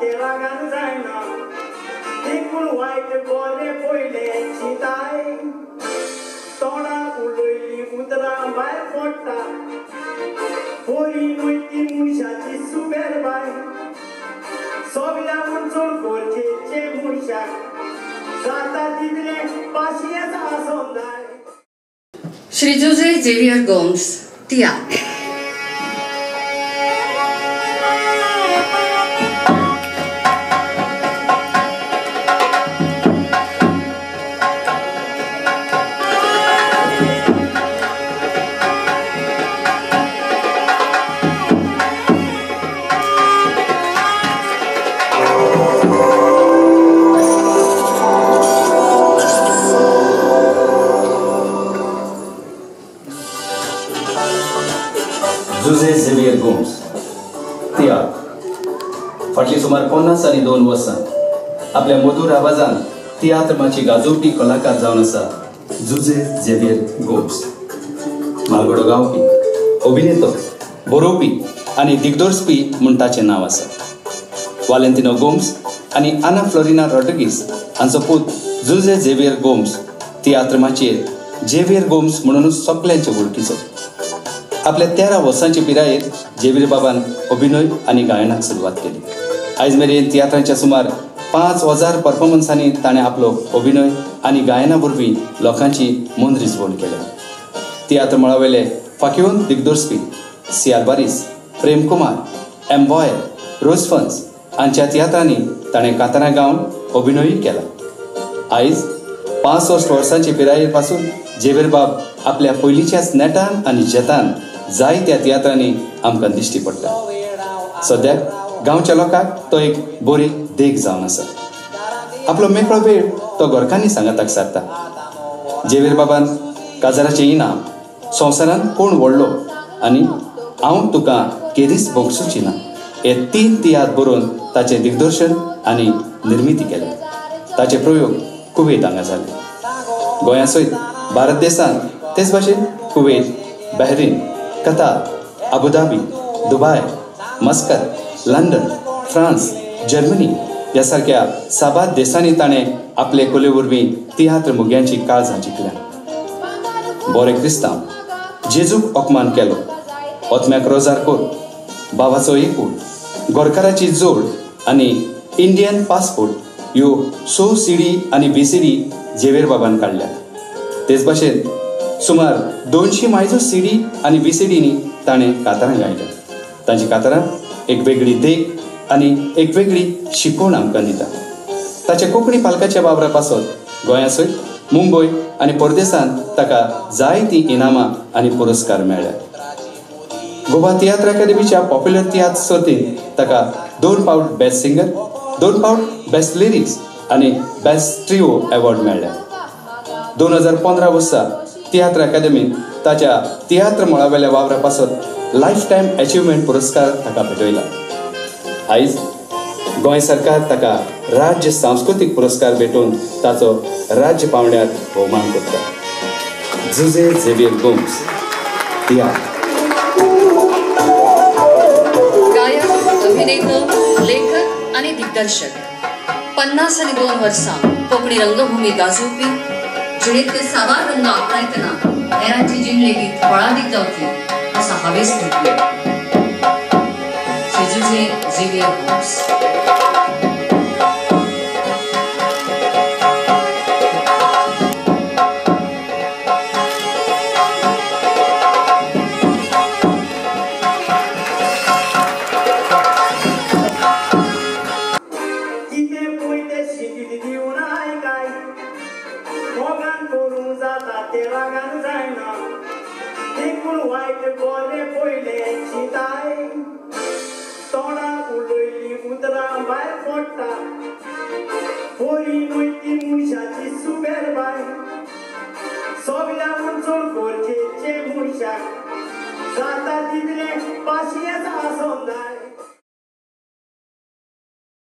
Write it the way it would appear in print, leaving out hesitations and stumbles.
ते रागान जायना देखून वायट बरें पयलें चिंताय तोंडान उलयल्लीं उतरां भायर पडटा बरी न्हय ती मनशाची सुबेरबाय सगल्या चड गरजेचे मनशाक जाता तितलें पाशियेंस आसूंक जाय. श्री जुझे झेवियर गोम्स तियात्र. जुझे झेवियर गोम्स तियात्र फाटली सुमार 50 आनी 2 वर्सां आपल्या मधुर आवाजान तियात्र माची गाजोवपी कलाकार जावन आसा जुझे झेवियर गोम्स. मालगडो गावपी, अभिनेतो, बरोवपी आनी दिग्दर्शपी म्हूण ताचें नांव आसा. वालेंतिनो गोम्स आनी आना फ्लोरिना रॉड्रिगीस हांचो पूत जुझे झेवियर गोम्स तियात्र माचयेर झेवियर गोम्स म्हणूनच सगल्यांचे वळखीचो. आपल्या 13 वर्सांचे पिरायेर झेवियर बाबान अभिनय आनी गायनाक सुरवात केली. आयज मेरेन तियात्रांच्या सुमार 5000 परफॉर्मन्सांनी ताणें आपलो अभिनय आनी गायना वरवीं लोकांची मनरिजवण केल्या. तियात्र मळावेले फाकिवंत दिग्दर्शपी सियार बारीस, प्रेम कुमार, एम्बॉय, रोजफन्स हांच्या तियात्रांनी ताणें कांतारां गावन अभिनयूय केला. आयज 65 वर्सांचे पिरायेर पासून झेवियर बाब आपल्या पयलींच्याच नेटान आनी झेतान जायत्या तियात्रांनी आमकां दिश्टी पडटा. सद्याक गांवच्या लोकांक तो एक बरी देख जावन आसा. आपलो मेकळो वेळ तो घरकान्नी सांगाताक सारता. झेवियर बाबान काजाराचें इनाम, संवसारांत कोण व्हडलो आनी हांव तुका केदीच भोगसुची ना हे 3 तियात्र बरोवन ताचें दिग्दर्शन आनी निर्मिती केल्या. ताचे प्रयोग कुवेत हांगा जाले. गोंया सयत भारत देशांत तेच भाशेन Kuwait, Bahrain, Qatar, Abu Dhabi, Dubai, Muscat, London, France, Germany ह्या सारक्या साबार देशांनी ताणें आपले कले वरवीं तियात्र मोग्यांची काळजां जिखल्या. बोरे क्रिस्तांव, जेजूक अपमान केलो, ओतम्याक रोजार कोर, बाबाचो एकूट, गोरकाराची जोड आनी इंडियन पासपोर्ट ह्यो 6 सीडी आनी VCD Xavier बाबान काडल्या. तेच भाशेन सुमार 200 मायजो सीडी आनी VCDनी ताणें कांतारां गायल्या. तांची कांतारां एक वेगळी देख आनी एक वेगळी शिकवण आमकां दिता. ताच्या कोंकणी पालकाच्या वावरा पासत गोंया सयत मुंबय आनी परदेसांत ताका जायतीं इनामां आनी पुरस्कार मेळ्ळ्या. गोवा तियात्र अकादमीच्या पॉप्युलर तियात्र सर्तींत ताका 2 फावट बेस्ट सिंगर, 2 फावट बेस्ट लिरिक्स आनी बेस्ट ट्रिओ अवॉर्ड मेळ्ळ्या. 2015 वर्सा तियात्र अकादमीन ताच्या तियात्र मळावेल्या वावरा पासत लायफ टायम अचिव्हमेंट पुरस्कार ताका भेटयला. आयज गोंय सरकार ताका राज्य सांस्कृतीक पुरस्कार भेटोवन ताचो राज्य पावंड्यार भोवमान करता. जुझे झेवियर गोम्स तियात्र. गायक, अभिनेतो, लेखक आनी दिग्दर्शक 50 आनी 2 वर्सां कोंकणी रंगभूमी गाजोवपी, जिणेंतले साबार रंग आपणायतना हेरांची जीण लेगीत फळादीक जावची असो हावेस धरपी श्री जुझे झेवियर गोम्स. तोंडान उलयल्लीं उतरां भायर पडटा बरी न्हय ती